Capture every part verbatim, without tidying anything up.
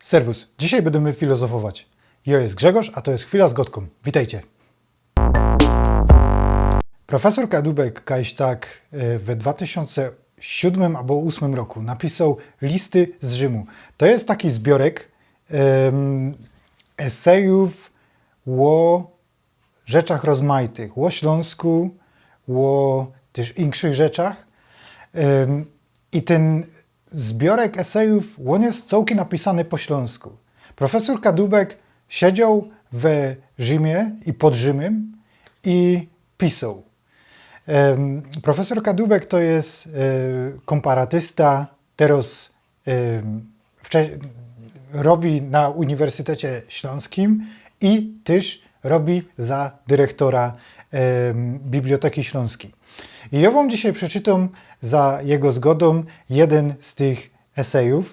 Serwus, dzisiej bydymy filozofować. Jo je Grzegorz, a to je Chwila z Godkōm. Witejcie. Profesōr Kadubek kajś tak e, we dwa tysiōnce siódmym abo ôsmym roku napisoł Listy z Rzymu. To je taki zbiōrek em, esejōw ô rzeczach rozmajtych, ô Ślōnsku, ô tyż inkszych rzeczach. Em, I tyn zbiōrek esejōw, ôn je cołki napisany po ślōnsku. Profesōr Kadubek siedzioł we Rzimie i pod Rzymym i pisoł. Em, profesōr Kadubek to je e, kōmparatysta, teroz em, wcze- robi na Uniwersytecie Ślōnskim i tyż robi za dyrektora em, Biblioteki Ślōnskij. I jo wōm dzisiej przeczytōm za jego zgodōm jedyn z tych esejōw.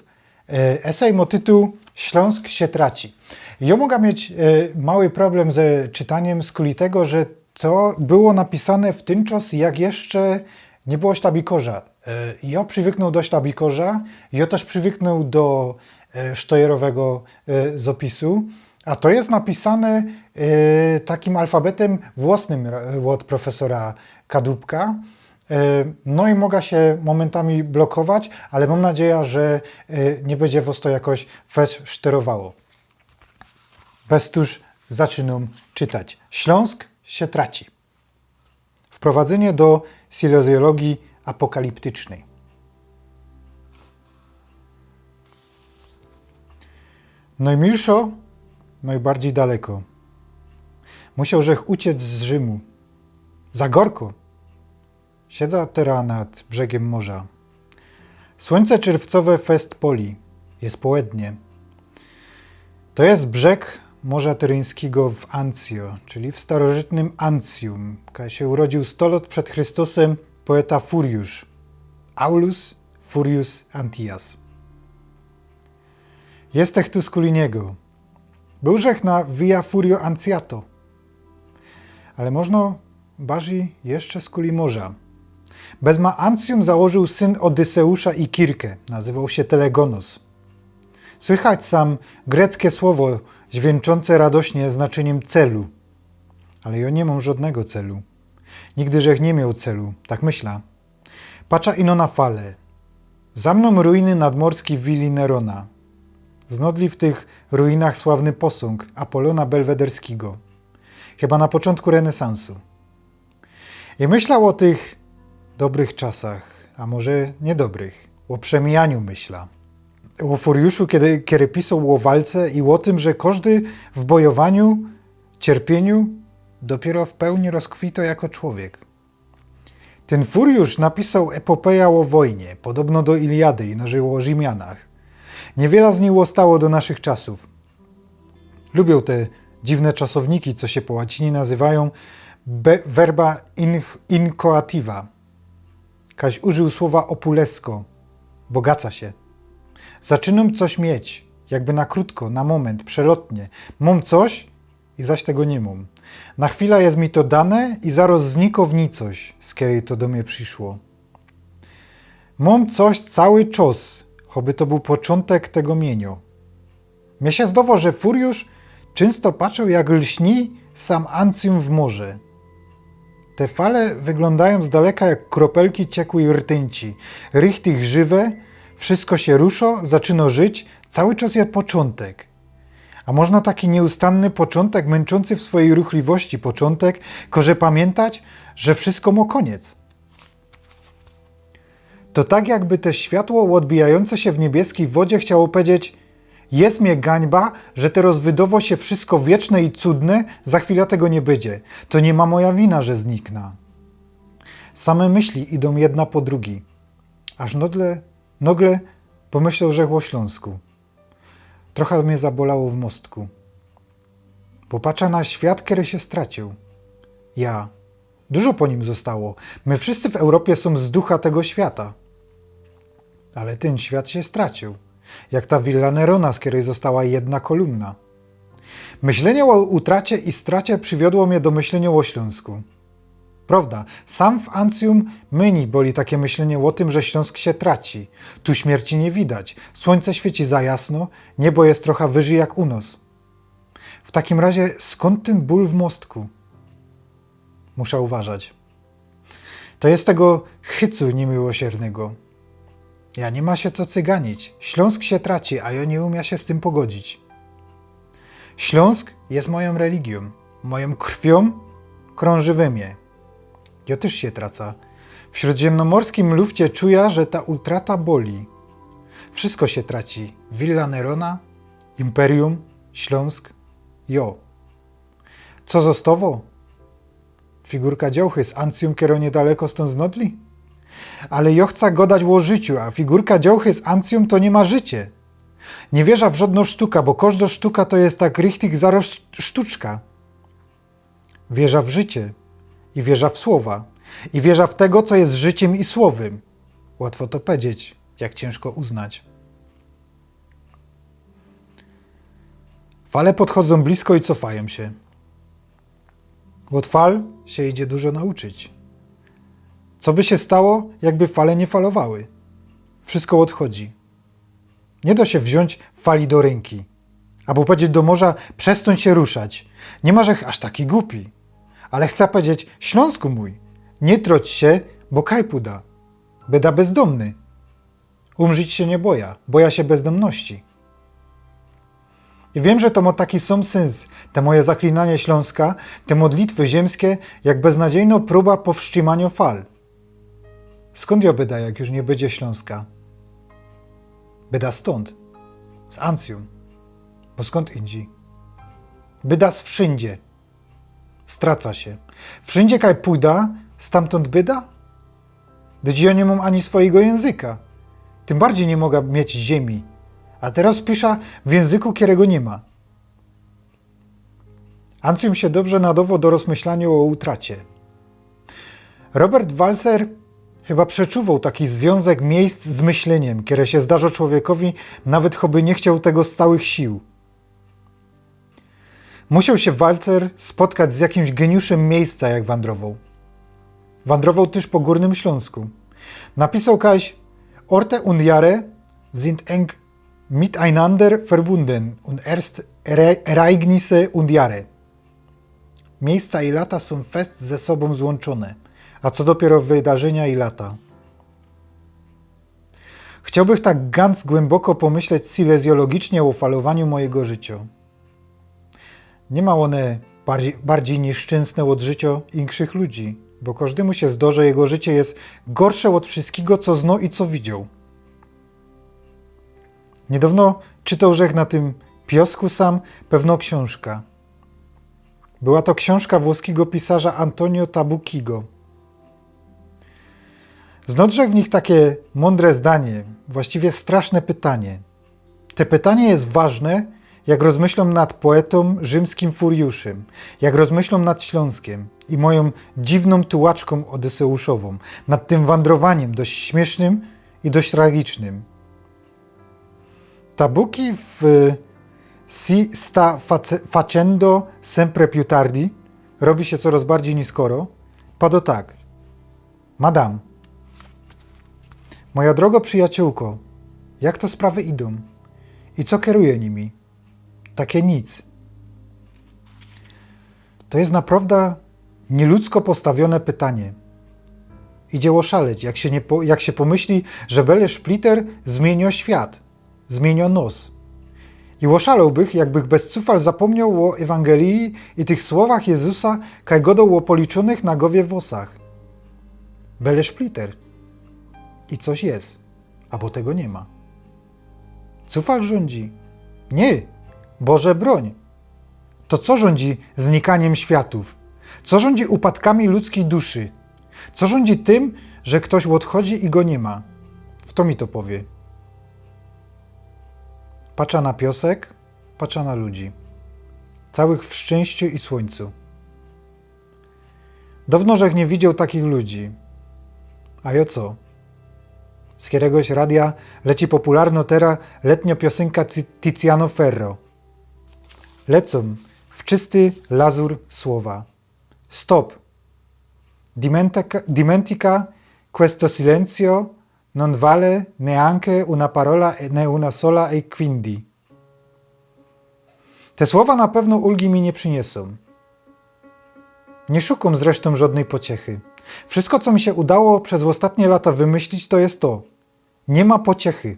E, Esej mŏ tytuł Ślōnsk sie traci. Jo moga mieć e, mały problym ze czytaniym, skuli tego, że to było napisane w tyn czas, jak jeszcze niy było ślabikorza. E, Jo przywyknōł do ślabikorza, jo tyż przywyknōł do e, sztojerowego e, zapisu, a to je napisane e, takim alfabetym włosnym ra- ôd profesora Kadubka. E, No i moga sie momentami blokować, ale mōm nadzieja, że e, niy bydzie wos to jakoś fest szterowało. Bez tuż zaczynōm czytać. Ślōnsk sie traci. Wprowadzynie do silezjologije apokaliptycznyj. Nojmilszo, nojbardzij daleko. Musioł żech uciec z Rzymu. Za gorko. Siedza tera nad brzegym morza. Słōńce czerwcowe fest poli. Je połednie. To je brzeg Morza Tyryńskigo w Anzio, czyli w starożytnym Anzjum, kaj sie urodziōł sto lot przed Chrystusym poeta Furiusz. Aulus Furius Antias. Jestech tu skuli niego. Bōł żech na Via Furio Anziato. Ale możno bardzij jeszcze skuli morza. Bezma Anzjum założōł syn Odyseusza i Kirke. Nazywoł sie Telegonos. Słychać sam greckie słowo, źwiynczōnce radośnie znaczyniym celu. Ale jo niy mōm żodnego celu. Nigdy żech niy mioł celu, tak myśla. Pacza ino na fale. Za mnōm ruiny nadmorskij wili Nerona. Znodli w tych ruinach sławny posōng Apolona Belwederskigo. Chyba na poczōntku renesansu. I myśla ô tych dobrych czasach, a może niydobrych. Ô przemijaniu myśla. Ô Furiuszu, kej, kej pisoł ô walce i ô tym, że kożdy w bojowaniu, cierpieniu dopiero w pełni rozkwito jako człowiek. Tyn Furiusz napisoł epopeja ô wojnie, podobno do Iliady, ino że ô Rzymianach. Niywiela z nij ôstało do naszych czasōw. Lubiōm te dziwne czasowniki, co sie po łacinie nazywajōm be- verba in- incoativa. Kajś użił słowa opulesco. Bogaca sie. Zaczynōm coś mieć, jakby na krōtko, na moment, przelotnie. Mōm coś i zaś tego niy mōm. Na chwila je mi to dane i zaroz zniko w nicość, z kerej to do mie prziszło. Mōm coś cały czas, choby to bōł poczōntek tego mienio. Mie sie zdowo, że Furiusz czynsto patrzoł, jak lśni sam Anzjum w morze. Te fale wyglōndajōm z daleka jak kropelki ciekłij rtyńci. Richtig żywe, wszystko sie ruszo, zaczyno żyć, cały czas je poczōntek. A możno taki niustanny poczōntek, męczōncy w swojij ruchliwości poczōntek, koże pamiyntać, że wszystko mŏ kōniec. To tak, jakby te światło ôdbijajōnce sie w niebieskiej wodzie chciało pedzieć: „Jest mie gańba, że teroz wydowo sie wszystko wieczne i cudne, za chwila tego niy bydzie. To niy ma moja wina, że znikna”. Same myśli idōm jedna po drugij. Aż nogle, nogle pomyśloł żech ô Ślōnsku. Trocha mie zabolało w mostku. Popacza na świat, kery sie stracił. Ja. Dużo po nim zostało. My wszyscy w Europie sōm z ducha tego świata. Ale tyn świat sie stracił. Jak ta willa Nerona, z kerej została jedna kolumna. Myślenie ô utracie i stracie prziwiodło mie do myślynio ô Ślōnsku. Prŏwda, sam w Ancjum mni boli takie myślnie ô tym, że Ślōnsk sie traci. Tu śmierci niy widać. Słōńce świyci za jasno, niebo je trocha wyżyj jak u nŏs. W takim razie skōnd tyn bōl w mostku? Musza uważać. To je tego chycu niymiłosiernego. Ja niy ma sie co cyganić. Ślōnsk sie traci, a jŏ niy umiã sie z tym pogodzić. Ślōnsk je mojōm religijōm, mojōm krwiōm krōnży we mie. Jŏ tyż sie traca. W śrōdziymnomŏrskim lufcie czujã, że ta utrata boli. Wszystko sie traci. Willa Nerona, imperium, Ślōnsk, jŏ. Co ôstŏwŏ? Figurka dziołchy z Ancjum, kerŏ niydaleko stōnd znŏdli? Ale jŏ chcã gŏdać ô życiu, a figurka dziołchy z Ancjum to niy ma życie. Niy wierzã w żŏdnŏ sztuka, bo kożdŏ sztuka to je tak richtig zarŏz sztuczka. Wierzã w życie i wierzã w słowa. I wierzã w tego, co je życiym i słowym. Łatwo to powiedzieć, jak ciynżko uznać. Fale podchodzōm blisko i cofajōm sie. Ôd fal sie idzie dużo nauczyć. Co by sie stało, jakby fale niy falowały? Wszystko ôdchodzi. Niy dŏ sie wziōńć fali do rynki. Abo powiedzieć do morza: „Przestōń sie ruszać. Niy ma żech aż taki gupi. Ale chcã powiedzieć: Ślōnsku mōj, niy troć sie, bo kaj puda. Byda bezdomny. Umrzić sie niy bojã, bojã sie bezdomności”. I wiym, że to mŏ taki sōm syns, te moje zaklinanie Ślōnska, te modlitwy ziymskie, jak beznadziejnŏ prōba powstrzimaniŏ fal. Skōnd jŏ byda, jak już niy bydzie Ślōnska? Byda stōnd. Z Ancjum. Bo skōnd indzij? Byda z wszyndzie. Straca sie. Wszyndzie, kaj puda, stamtōnd byda? Dōć jŏ niy mōm ani swojigo jynzyka. Tym bardzij niy moga mieć ziymie. A terŏz piszã w jynzyku, kerego niy ma. Ancjum sie dobrze nadŏwŏ do rozmyślaniŏ ô utracie. Robert Walser chyba przeczuwoł taki zwiōnzek miyjsc z myślyniym, kere sie zdarzŏ człowiekowi, nawet choby niy chcioł tego z całych sił. Musioł sie Walser spotkać z jakimś geniuszym miyjsca, jak wandrowoł. Wandrowoł tyż po Gōrnym Ślōnsku. Napisoł kaś: „Orte un Jahre sind eng miteinander verbunden un erst Ere-, Ereignisse und Jahre”. Miyjsca i lata sōm fest ze sobōm złōnczōne, a co dopiyro wydarzynia i lata. Chciołbych tak ganc głymboko pomyśleć silezjologicznie ô falowaniu mojigo życiŏ. Niy ma ône bardzij, bardzij niyszczynsne ôd życiŏ inkszych ludzi, bo kożdymu sie zdŏ, że jego życie je gorsze ôd wszyskigo, co znŏ i co widzioł. Niydŏwno czytoł żech na tym piŏsku sam pewnŏ ksiōnżka. Była to ksiōnżka włoskigo pisŏrza Antonio Tabucciego. Znŏd żech w nich takie mōndre zdanie, właściwie straszne pytanie. Te pytanie je ważne, jak rozmyślōm nad poetōm rzimskim Furiuszym, jak rozmyślōm nad Ślōnskiem i mojōm dziwnōm tułaczkōm odysyuszowōm, nad tym wandrowaniym, dość śmiysznym i dość tragicznym. Tabucci w Si sta face-, facendo sempre più tardi, robi sie coroz bardzij niskoro, padŏ tak: „Madame, moja drogo przijaciołko, jak to sprawy idōm? I co keruje nimi? Takie nic”. To je naprŏwda nieludzko postawiōne pytanie. Idzie ôszaleć, jak sie niy po-, jak sie pōmyśli, że bele szpliter zmiyniŏ świat, zmiyniŏ nŏs. I ôszalełbych, jakbych bez cufal zapōmnioł ô Ewangelii i tych słowach Jezusa, kaj gŏdoł ô policzōnych na gowie włosach. Bele szpliter. I coś je. Abo tego niy ma. Cufal rzōndzi? Niy! Boże brōń! To co rzōndzi znikaniym światōw? Co rzōndzi upadkami ludzkij duszy? Co rzōndzi tym, że ftoś ôdchodzi i go niy ma? Fto mi to powie? Patrzã na piŏsek, patrzã na ludzi. Całych w szczyńściu i słōńcu. Downo żech niy widzioł takich ludzi. A jŏ co? Z keregoś radia leci popularnŏ tera letniŏ piosynka Ti-, Tiziano Ferro. Lecōm w czysty lazur słowa. Stop. Dimentica, dimentica questo silenzio non vale neanche una parola, né una sola e quindi. Te słowa na pewno ulgi mi nie przyniosą. Nie szukam zresztą żadnej pociechy. Wszystko, co mi się udało przez ostatnie lata wymyślić, to jest to. Nie ma pociechy.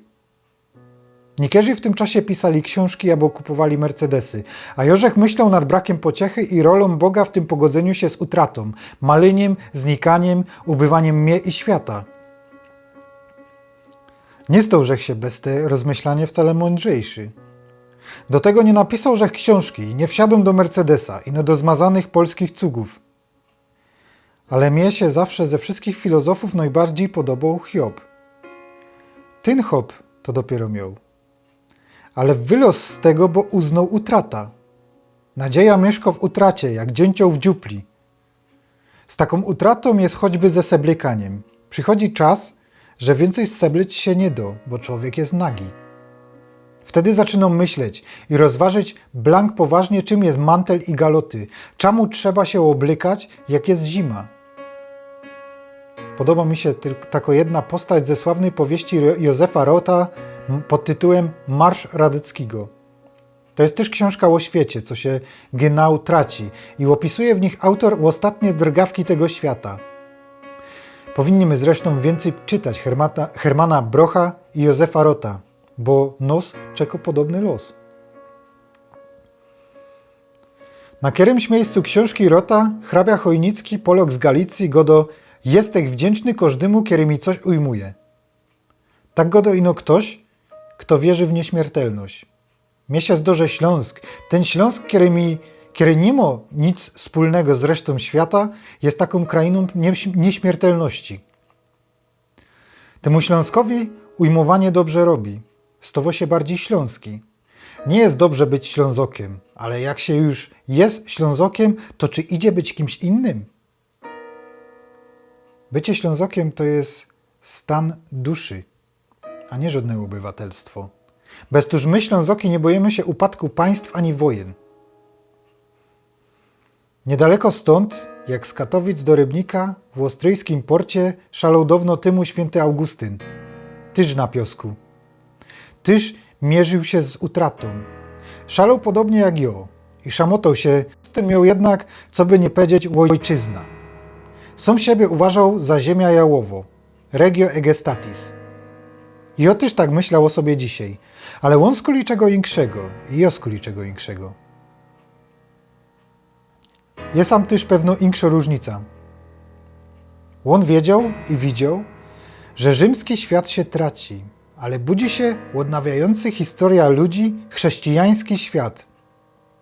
Niektórzy w tym czasie pisali książki albo kupowali Mercedesy, a Jorzech myślał nad brakiem pociechy i rolą Boga w tym pogodzeniu się z utratą, maliniem, znikaniem, ubywaniem mnie i świata. Nie stał Żech się bez te rozmyślanie wcale mądrzejszy. Do tego nie napisał Żech książki, nie wsiadł do Mercedesa i no do zmazanych polskich cugów. Ale mnie się zawsze ze wszystkich filozofów najbardziej podobał Hiob. Ten Hiob to dopiero miał. Ale wylazł z tego, bo uznał utrata. Nadzieja mieszka w utracie, jak dzięcioł w dziupli. Z taką utratą jest choćby ze seblekaniem. Przychodzi czas, że więcej seblyć się nie da, bo człowiek jest nagi. Wtedy zaczynam myśleć i rozważyć blank poważnie, czym jest mantel i galoty. Czemu trzeba się oblykać, jak jest zima? Podoba mi się tyl- taka jedna postać ze sławnej powieści Ro- Józefa Rota m- pod tytułem Marsz Radetzkiego. To jest też książka o świecie, co się genau traci i opisuje w nich autor ostatnie drgawki tego świata. Powinniśmy zresztą więcej czytać Hermata, Hermana Brocha i Józefa Rota, bo nos czeka podobny los. Na którymś miejscu książki Rota hrabia Chojnicki, Polok z Galicji, godo: „Jestech wdzięczny kożdymu, kery mi coś ujmuje”. Tak godo ino ktoś, kto wierzy w nieśmiertelność. Mie się zdo, że Śląsk, ten Śląsk, kery mi, kery ni ma nic wspólnego z resztą świata, jest taką krainą nieś- nieśmiertelności. Temu Śląskowi ujmowanie dobrze robi. Stało się bardziej śląski. Nie jest dobrze być Ślązokiem, ale jak się już jest Ślązokiem, to czy idzie być kimś innym? Bycie Ślązokiem to jest stan duszy, a nie żadne obywatelstwo. Bez tuż my, Ślązoki, nie boimy się upadku państw ani wojen. Niedaleko stąd, jak z Katowic do Rybnika, w ostryjskim porcie szalał dawno temu święty Augustyn. Tyż na piosku. Tyż mierzył się z utratą. Szalał podobnie jak jo i szamotał się, z tym miał jednak, co by nie powiedzieć, ojczyzna. Sam siebie uważał za ziemia jałowo, regio egestatis. I jo tyż tak myślał o sobie dzisiaj, ale on skuli czego inkszego i jo skuli czego inkszego. Jest tam tyż pewno inkszo różnica. On wiedział i widział, że rzymski świat się traci, ale budzi się odnawiający historia ludzi chrześcijański świat.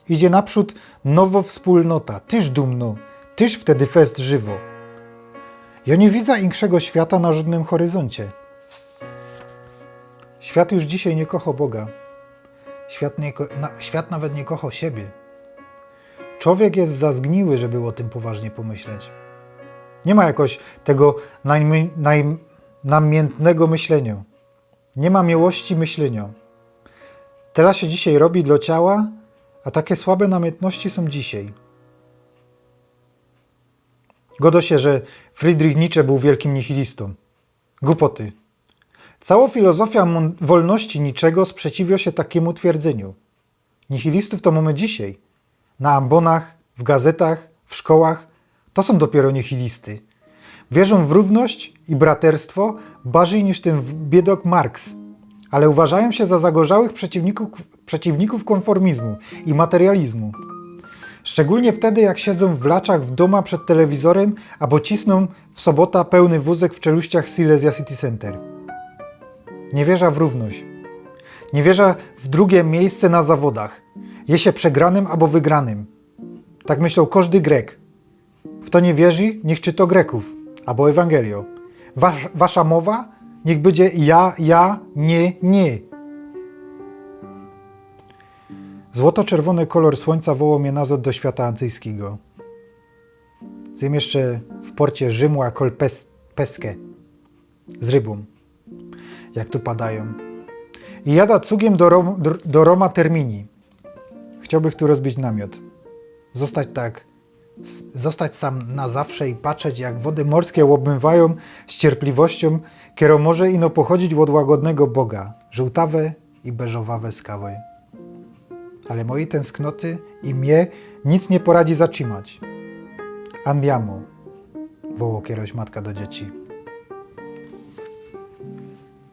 Idzie naprzód nowo wspólnota, tyż dumno, tyż wtedy fest żywo. Jo nie widzę inkszego świata na żadnym horyzoncie. Świat już dzisiaj nie kocha Boga. Świat, nie ko- na, świat nawet nie kocha siebie. Człowiek jest za zgniły, żeby o tym poważnie pomyśleć. Nie ma jakoś tego najmy- naj- namiętnego myślenia. Nie ma miłości myślenia. Tyle się dzisiaj robi dla ciała, a takie słabe namiętności są dzisiaj. Godo się, że Friedrich Nietzsche był wielkim nihilistą. Głupoty. Cała filozofia mą- wolności Nietzschego sprzeciwia się takiemu twierdzeniu. Nihilistów to mamy dzisiaj. Na ambonach, w gazetach, w szkołach. To są dopiero nihilisty. Wierzą w równość i braterstwo bardziej niż ten w- biedok Marx. Ale uważają się za zagorzałych przeciwników, przeciwników konformizmu i materializmu. Szczególnie wtedy, jak siedzą w laczach w doma przed telewizorem albo cisną w sobota pełny wózek w czeluściach Silesia City Center. Nie wierzę w równość. Nie wierzę w drugie miejsce na zawodach. Je się przegranym albo wygranym. Tak myślał każdy Grek. W to nie wierzi, niech czyta Greków albo Ewangelię. Wasz, wasza mowa niech będzie ja, ja, nie, nie. Złoto-czerwony kolor słońca wołał mnie nazad do świata ancyjskiego. Zjem jeszcze w porcie Rzymła kol pes, peskę z rybą, jak tu padają. I jada cugiem do, Rom, do, do Roma Termini. Chciałbych tu rozbić namiot. Zostać tak S-, zostać sam na zawsze i patrzeć, jak wody morskie obmywajōm z cierpliwościōm, kero może ino pochodzić ôd łagodnego Boga, żōłtawe i beżowawe skały. Ale mojej tęsknoty i mie nic niy poradzi zatrzimać. Andiamo, woło kieroś matka do dzieci.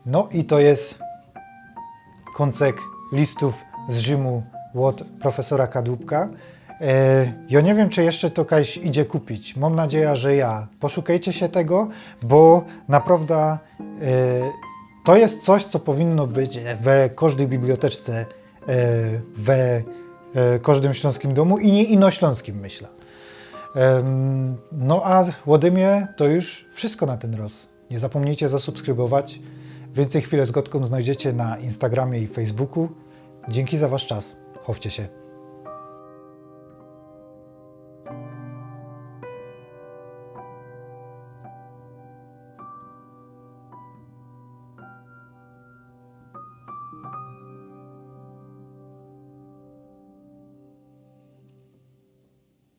No i to je kōncek listōw z Rzymu ôd profesora Kadłubka. E, jo niy wiym, czy jeszcze to kajś idzie kupić. Mōm nadzieja, że ja. Poszukejcie sie tego, bo naprŏwda, e, to je coś, co powinno być we kożdyj biblioteczce, e, we, e, kożdym ślōnskim dōmu i niy ino ślōnskim, myślã. Em, no a ôdy mie to już wszystko na tyn roz. Niy zapōmnijcie zasubskrybować. Wiyncyj Chwile z Gotką znojdziecie na Instagramie i Facebooku. Dziynki za wasz czas. Chowcie sie.